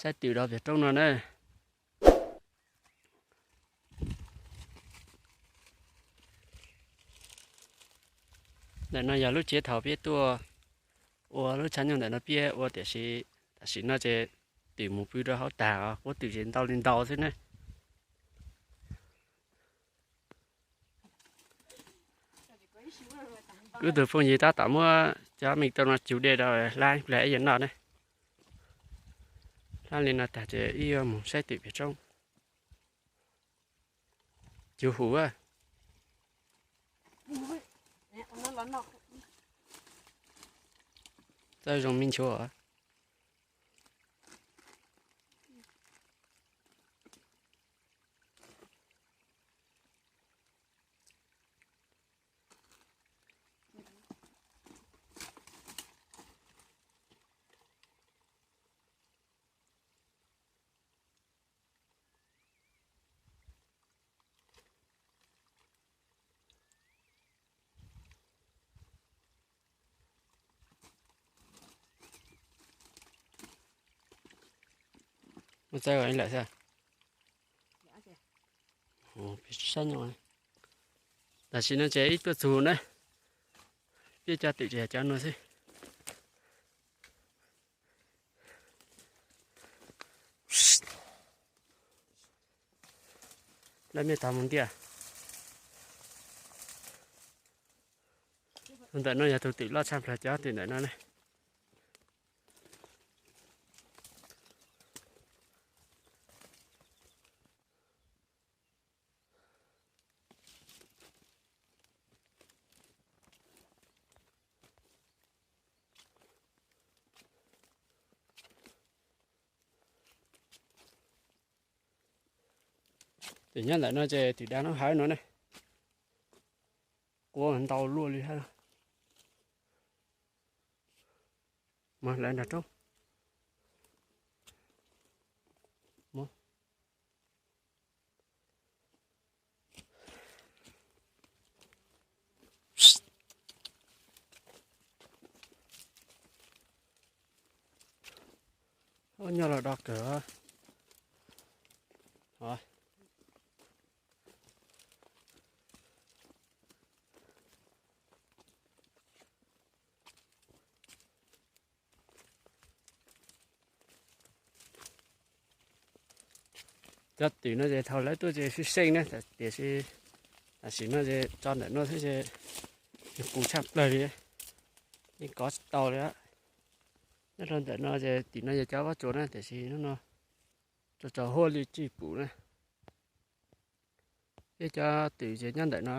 Saib twm rau pem roob no na. Ntawm no yog lub tsev thaum peb tuaj ua lub tshav nyuj ntawm no peb ua, tiam sis tam sim no ces twm mus pw rau hauv tag os, puab twm ces ntau li ntau xwb ne. Wb tug phooj ywg tab tom muab cov me tau no cug dej rau hlab ib pliag ib yam noj ne. Hlab li no tag ces wb yuav mus saib twm pem roob. Cug hum. Txawj zoo me nchuav. Muaj txawj ib lawm xwb. Tam sim no ces wb tuaj txug na, peb cov twm ces cov no xwb. Lawv mej tog mus ntiaj. Ntawm no yog tug twm loj tshaj plaws cov twm ntawm no ne. Twm nyob ntawm no ces twm dav nub hawv no ne. Quav ntau luaj li hab. Mas lawv nrog roob. Nyob los do kawg. Cov twm no ces thaum lawv tuaj ces sib seej ne, tiam sis tam sim no ces tso ntawm no xwb ces nws qus tshaj plaws li, yeej kov tsis tau li. Nyob rau ntawm no ces tim no yog cov vaub tsuas na, tiam sis hnub no tsaus tsaus huab li tsis pum na. Peb cov twm ces nyob ntawm no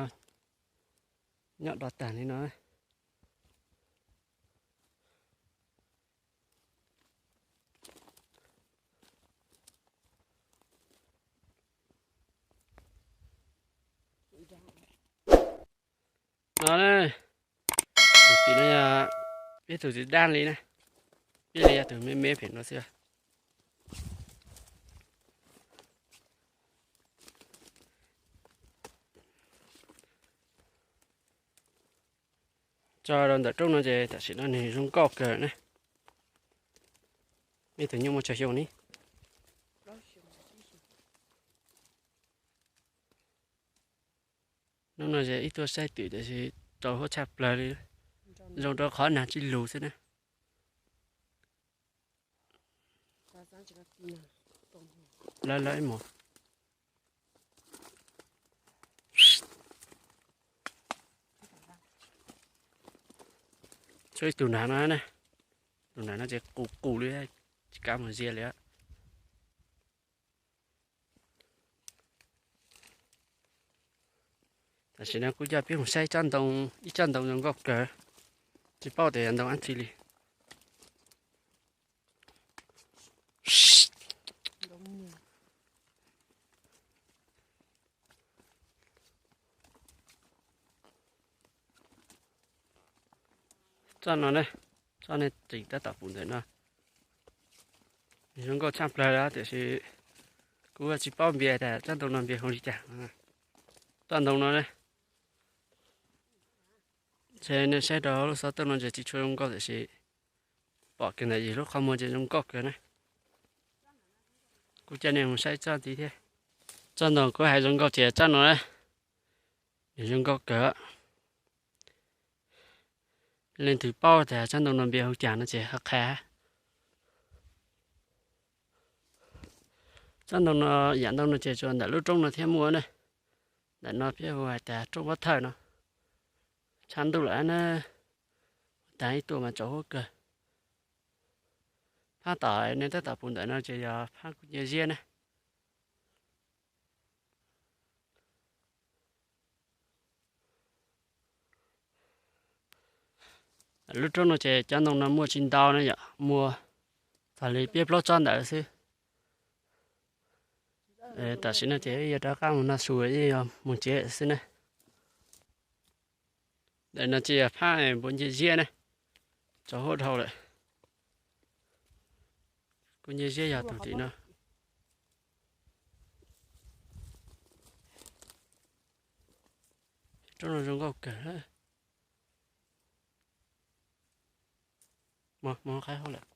nyob do tag li no. No, tus tim no yog peb tug twm dab li na, peb li yog tus me me pem no xwb. Tso rau ntawm roob no ces tam sim no nws zoo nkauj kawg na. Ib tug nyuj muaj tsawg xyoo ni? Hnub no ces ib tuaj saib twm tiam sis tsaus huab tshaj plaws li, zoo rau qhov nag tsis lug xwb na. Lawv lawv ib mus. Tshuav ib tug nrag no na, tus nrag no ces qus qus li, tsis kav mus zias li. Tam sim no kuv coj peb mus saib tsob ntoo, ib tsob ntoo zoo nkauj kawg, tsis paub tias yog ntoo dab tsi li. Tsob no ne, tsob nej tseem tab tom pum ntawm no, zoo nkauj tshaj plaws li tiam sis kuv tsis paub npias tas tsob ntoo no npias hu li cas. Tsob ntoo no ne, ntshe nej saib rau lub xov tooj no ntshe tsis tshua zoo nkauj tiam sis pom kiag ntawm yus lub qhov muag ces zoo nkauj kawg na. Kuv coj nej mus saib tsob ntxiv thiab. Tsob ntoo kuv hais zoo nkauj ces tsob no na, nws zoo nkauj kawg. Leej twg paub tias tsob ntoo no npe hu cas no ces ho qha. Tsob ntoo no, yam ntoo no ces tsuas ntawm lub roob no thiaj muaj na. Ntawm no peb hu hais tias roob pob thawj no. Tshav ntuj lawm na, ua tag ib tuaj mas tsaus huab kawg. Phab tom nej tab tom pum ntawm no ces yog phab kuj cia ziab na. Lub roob no ces cov ntoo no muaj tsis ntau na yom, muaj txog li peb plaub tsob ntawd xwb. Tam sim no ces wb yuav rov qab mus noj su, wb yuav mus tsev xwb na. Ntawm no ces yog phab npua ncia ziab na, tsaus huab dhau lawm. Kuj ncia ziab yog tus tim no. Roob no zoo nkauj kawg. Mus, mus qhaib hauv lawm.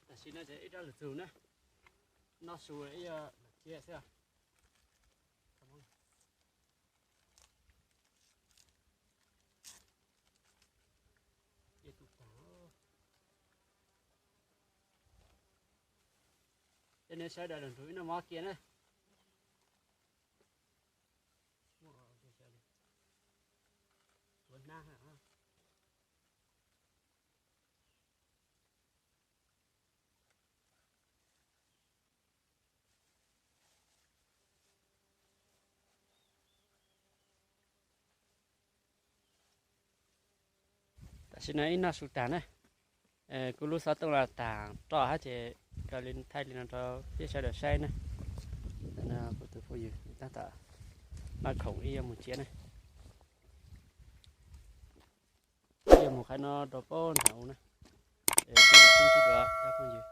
Tam sim no ces ib rab lwm tus na, noj su ib yam thiab xwb. Ces nej sawv daws los nrog wb noj mov kiag na. Tam sim no wb noj su tag na, kuv lub xov tooj los tag roj hab ces kaw li thaij li no rau peb sawv daws saib na. Ntawm no kuv tus phooj ywg tab tom maj khoom ib yuav mus tsev na. Ib yuav mus qhov no rau pab nram u na. Es peb mam sib ntsib dua cov phooj ywg.